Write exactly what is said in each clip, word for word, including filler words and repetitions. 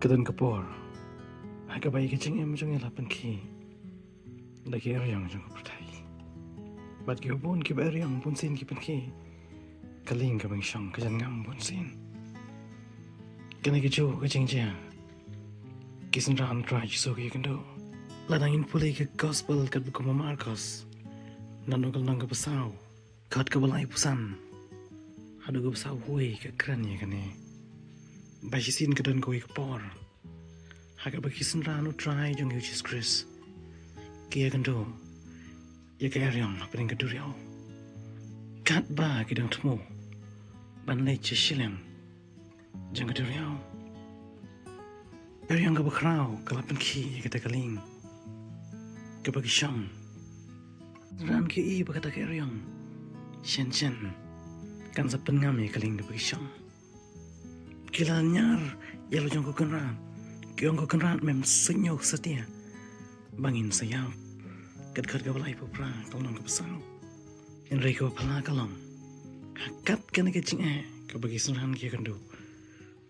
Ka don ka por ha kaba ïa ka jingim jong ngi la pynkhih da ki eriong jong ka pyrthei. Bad kiba bun kiba eriong bunsien ki pynkhih ka lieng kaba ngi shong, ka jan ngam bunsien. Kane ka juh ka jingjia ki synran Trai Jisu ki ïakynduh. Lada ngin pule ka gospel katba kum u Markos, naduh ka lynnong kaba saw, dkhot kaba laiphew san haduh kaba sawphew wei ka kren ïa kane. Ba shisien ka don kawei ka por ha kaba ki synran u Trai jong ngi u Jisu Khrist ki ïakynduh ïa ka eriong hapdeng ka duriaw, katba ki dang thmu ban leit sha shiliang jong ka duriaw. Eriong kaba khraw ka la pynkhih ïa kata ka lieng kaba ki shong. Synran ki ïohi ba kata ka eriong shen shen kan sa pynngam ïa ka lieng kaba ki shong. Ki la ñiar ïa la jong ka Kynrad, ki ong, ko Kynrad, mem sngew satia ba ngin sa ïap? Ka dkhot kaba laiphew phra ka lynnong kaba saw. Hynrei kaba phylla ka long, ha kat kane ka jingeh kaba ki synran ki ïakynduh,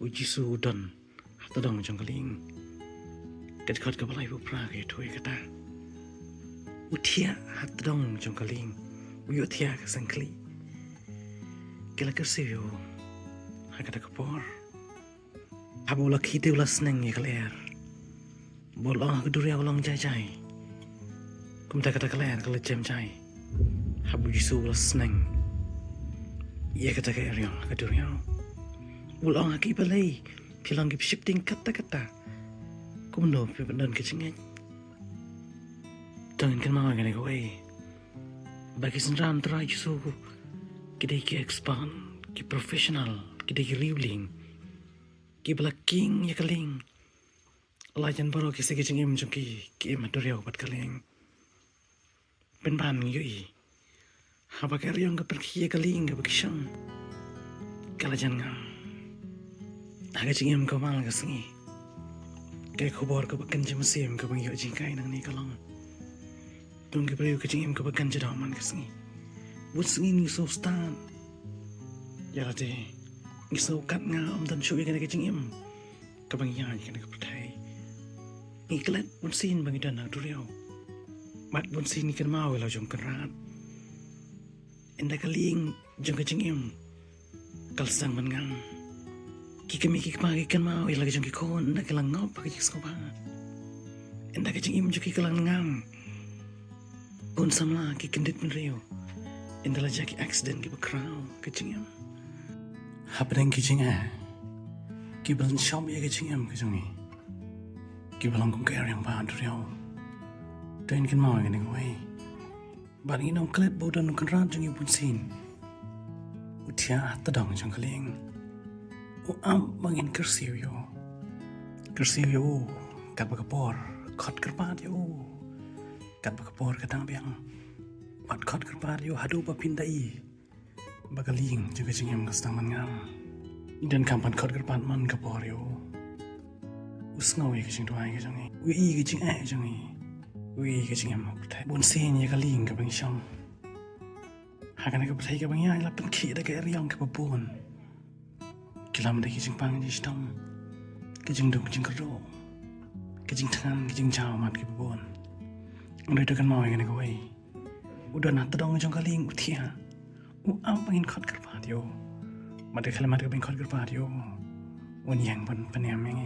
u Jisu u don ha tdong jong ka lieng. Ka dkhot kaba laiphew phra ka ïathuh ïa kata. U thiah ha tdong jong ka lieng, u ïohthiah ka seng khlieh. Ki la kyrsiew ïa u ha kata ka por. Haba u la khie te u la sneng ïa ka lyer, ba u la ong ha ka duriaw long jai jai, kumta kata ka lyer ka la jem jai. Haba u Jisu u la sneng ïa kata ka eriong ha ka duriaw, u la ong ha ki, balei phi long kiba sheptieng katta katta? Kumno phi pyndon ka jingngeit? To ngin kynmaw ïa kane kawei, ba ki synran Trai Jisu ki dei ki expert, ki professional, ki dei ki riewlieng, kiba la kieng ïa ka lieng. La jan baroh ki sngi ki jingim jong ki ki im ha duriaw bad ka lieng. Pynban ngi ïohi, haba ka eriong ka pynkhih ïa ka lieng kaba ki shong, ka la jan ngam. Ha ka jingim kaba man la ka sngi, ka khubor kaba kynja mynsiem kaba ngi ïoh jinghikai nangne ka long, to ong ki briew, ka jingim kaba kynja doh man ka sngi. Bun sngi ngi sngew stad ïa lade, ngi sngew katne ym don shuh ïa kane ka jingim kaba ngi ïaid ha kane ka pyrthei. Ngi klet bunsien ba ngi don ha duriaw, bad bunsien ngi kynmaw ïa la jong u Kynrad. Ynda ka lieng jong ka jingim ka la sdang ban ngam, ki kmie ki kpa ki kynmaw ïa la ki jong ki khun ynda ki la ngop ha ka jingsngewbha. Ynda ka jingim jong ki ka la ngam, khun samla ki kyndit bynriew ynda la jia ki accident kiba khraw ha ka jingim. Hapdeng ki jingeh kiba lynshop ïa ka jingim ka jong ngi, kiba long kum ka eriong ba ha duriaw, to ngin kynmaw ïa kane kawei, ba ngin ym klet ba u don u Kynrad jong ngi bunsien. U thiah ha tdong jong ka lieng. U ap ba ngin kyrsiew ïa u, kyrsiew ïa u katba ka por, khot kyrpad ïa u katba ka por ka dang biang. Bad khot kyrpad ïa u haduh ba phin da i ba ka lieng jong ka jingim ka sdang ban ngam. Ngi donkam ban khot kyrpad man ka por ïa u. U sngew ïa ka jingduwai ka jong ngi, u i ka jingeh jong ngi, u i ka jingim ha pyrthei. Bunsien ïa ka lieng kaba ngi shong ha kane ka pyrthei kaba ngi ïaid la pynkhih da ka eriong kaba bun. Ki lam da ki jingpang jingshitom, ki jingduk jingkyrduh, ki jingthngan, ki jingjaw mat kiba bun. Hynrei to kynmaw ïa kane kawei, u don ha tdong jong ka lieng, u thiah. U ap ba ngin khot kyrpad ïa u. Bad da ka khyllipmat kaba ngin khot kyrpad ïa u, un ïeng ban pynïam ïa ngi.